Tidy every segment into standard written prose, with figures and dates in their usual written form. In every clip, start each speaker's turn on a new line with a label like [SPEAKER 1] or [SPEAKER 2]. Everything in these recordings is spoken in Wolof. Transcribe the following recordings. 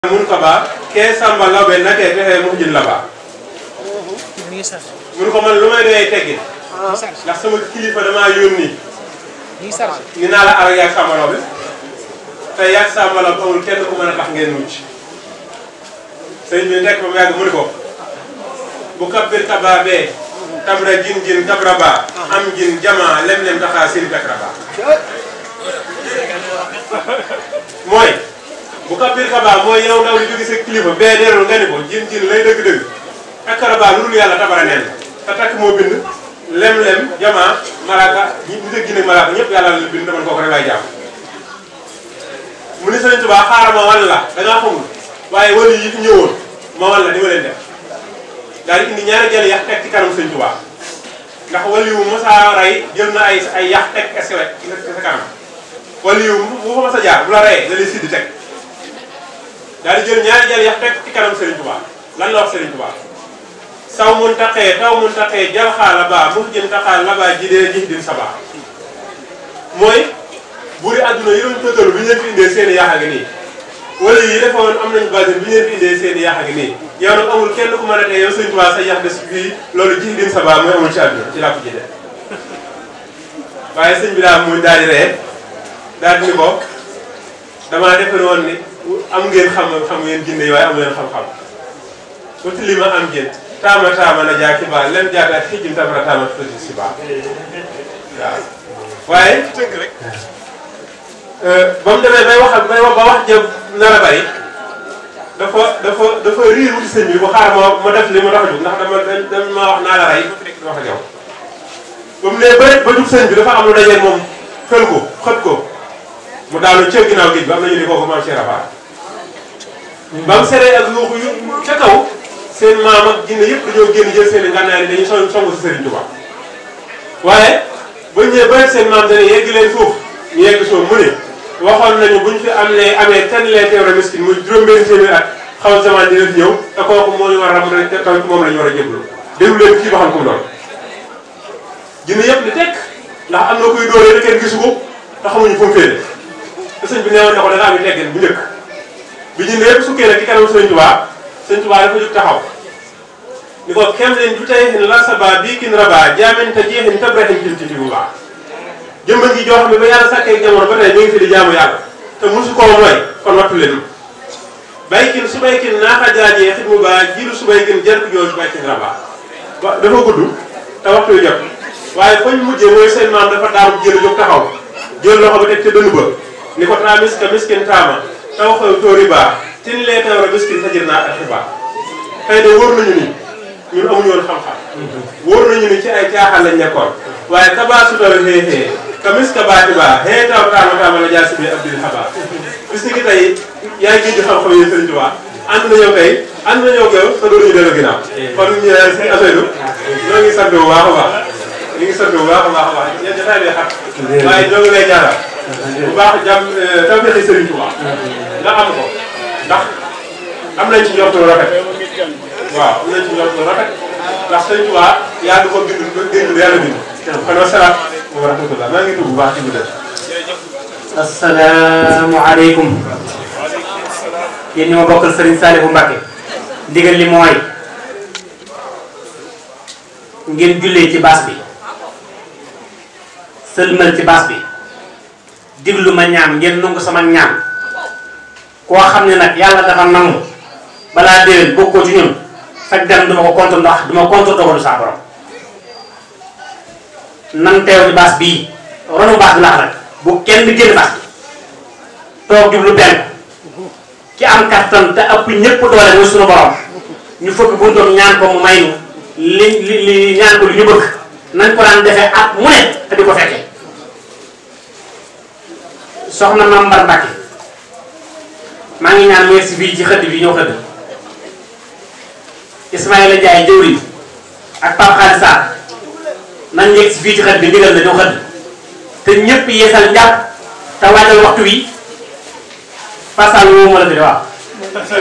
[SPEAKER 1] mun ko ba ke samba lawbe nake fexe mu jin laba mun ko man lu may doyee teggin ndax sama kilifa dama yónni ni naa la ara yaag samba lawbe te yaag samba lawbe amul kenn ku mën a tax ngeen mucc sëñ bi nekk ba mu yàgg mu ni ko bu kabbir kaba bee kabra jin kabra ba am jin jama lem taxaa siri takra ba mooy bu kabbir kaba mooy yow ndaw li jóge sa kilifa bee deeroon nga ni ko jin lay dëgg-dëgg takra ba lu dul yàlla tabara neen te takk moo bind lem jama malaaka ñi dëgg gi ne malaaka ñëpp yàlla la bind daman kooku rek laay jàmm mu ni Sëriñ Tuubaa xaaral ma wan la dangaa xamul waaye wali yi fi ñëwoon ma wan la di ma leen def daal di indi ñaari jël yax teg ci kanam Sëriñ Tuubaa ndax wali yu mosa rey jël na ay yax teg escalette sa kanam wali yu bu fa mos a jaar bu la reyee da lay siddi teg daal di jël ñaari jël yax teg ci kanam Sëriñ Tuubaa lan la wax Sëriñ Tuubaa saw mun taqee taw mun taqee jal xaala baa mux jën taxaal la baa jidee jix din sa baa mooy buuri àdduna yi doon tëtalu bi ñu leen fi indee seen i yax a ngi nii wala yi defoon am nañu basin bi ñu leen fi indee seen i yax a ngi nii yow nag amul kenn ku mën a tey yow Sëriñ Tuubaa sa yax des fii loolu jix din sa baa mooy amul ci àdduna ci laa ko jëlee waaye sëñ bi daal muy daal di ree daal di ni ko damaa defe woon ni am ngeen xam ngeen jinne yi waaye amu leen xam-xam uti li ma am jën taama na jaa kibaar leen jaata xijjim tabara taama tuuti si baax waaw waaye tënk rek ba mu demee bay wax ba wax jëm nar a bari dafa riir wuti sëñ bi bu xaar ma def li ma tax a jóg ndax dama wax naa la rey wax ak yow ba mu nee bëri ba jub sëñ bi dafa am lu dajee moom fël ko xët ko mu daanu cër ginnaaw géej bi am nañu ni kooku maam Cheikh Rafa ba mu seree ak yuuxu yu ca kaw seen maam ak jinne yëpp dañoo génn jël seen i ngànnaay dañuy songu si Sëriñ Tuubaa waaye ba ñëwee ba seen maam dañuy yegg leen suuf ñu yegg suuf mu ne waxoon nañu buñ fi amee ten leen teewra miskin muy juróom-benn téeméer at xaw zaman dina fi ñëw te kooku moo ñu war a ram rek te tamit moom la ñu war a jébbalu déglu leen kii ba xam ku mu doon jinne yëpp ni tekk ndax am na kuy dóoree da kenn gisu ko te xamuñu fu mu féete te sëñ bi neewoon na ko da nga am yu teggin bu njëkk bi jinne yëpp sukkee nag ci kanam Sëriñ Tuubaa Sëriñ Tuubaa dafa jóg taxaw ni ko kem leen du tey xin la saba bii kin raba jaamen te jeexin tabrexin kiltiti bu baax jëmba ngi joo xam ne ba yàlla sàkkee jamono ba tey mi ngi fi di jaamu yàlla te mosu koo mooy kon wattu leen baykin su baykin naaxa jaajee xit mu baa jiilu su baykin jarku jooju baykin raba dafa gudd te waxtu yu jot waaye fañ mujjee mooy seen maam dafa daam jël jóg taxaw jël loxo ba teg ca dënn ba ni ko taa miska miskin taama taw xew tóori baa tin lee tawra miskin fajir naa ak xibaar tey de wóor nañu ni ñun amuñu woon xam-xam wóor nañu ni ci ay caaxaan lañ nekkoon waaye kabaa sutara xeexee ka miska baati baa xee taw taama la jaasi bi abdil xabaar bis ni ki tey yaay géej gi xam-xam yi Sëriñ Tuubaa ànd nañoo tey ànd nañoo yow te dooruñu dellu ginnaaw kon ñu seen affaire ñoo ngi sant bu baax a baax ñu ngi sant bu baax a baax yéen jotaay bi xat waaye ñoo ngi lay ñaanal bu baax jàmm tawfeexi Sëriñ Tuubaa nga am ko ndax am nañ ci njort lu rafet waaw am nañ ci njort lu rafet ndax Sëriñ Tuubaa yaa ngi ko bind yàlla bind kon wasalaam wa rahmatullah maa ngi tudd bu baax ci bu def
[SPEAKER 2] asalaamaaleykum yéen ñi ma bokkal Serigne Saliou Mbacké ndigal li mooy ngeen jullee ci baas bi sëlmal ci baas bi diglu ma ñaan ngeen nangu sama ñaan koo xam ne nag yàlla dafa nangu balaa déwén bokkoo ci ñun fekk dem duma ko contre ndax duma contre dogalu saa borom nan teew ci baas bii ronu baas bi laax nag bu kenn génn baas bi toog jublu penk ki am kattan te ëpp ñëpp doole muy suñu borom ñu fëgg buntoom ñaan ko mu may nu li ñaan ko li ñu bëgg nañ ko daan defee at mu ne te di ko fekkee soxna Mame Mbar Mbacké maa ngi ñaan merci bii ci xëdd bi ñëw xëdd Ismaïla Ndiaye jëwriñ ak Pape Khalid Sarr nañ yegg si fii ci xëdd bi ndigal la ñëw xëdd te ñëpp yeesal njàpp te waajal waxtu wi fasal woo ma la fi de waaw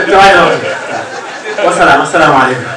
[SPEAKER 2] te waajal waxtu wi wasalaam asalaamaaleykum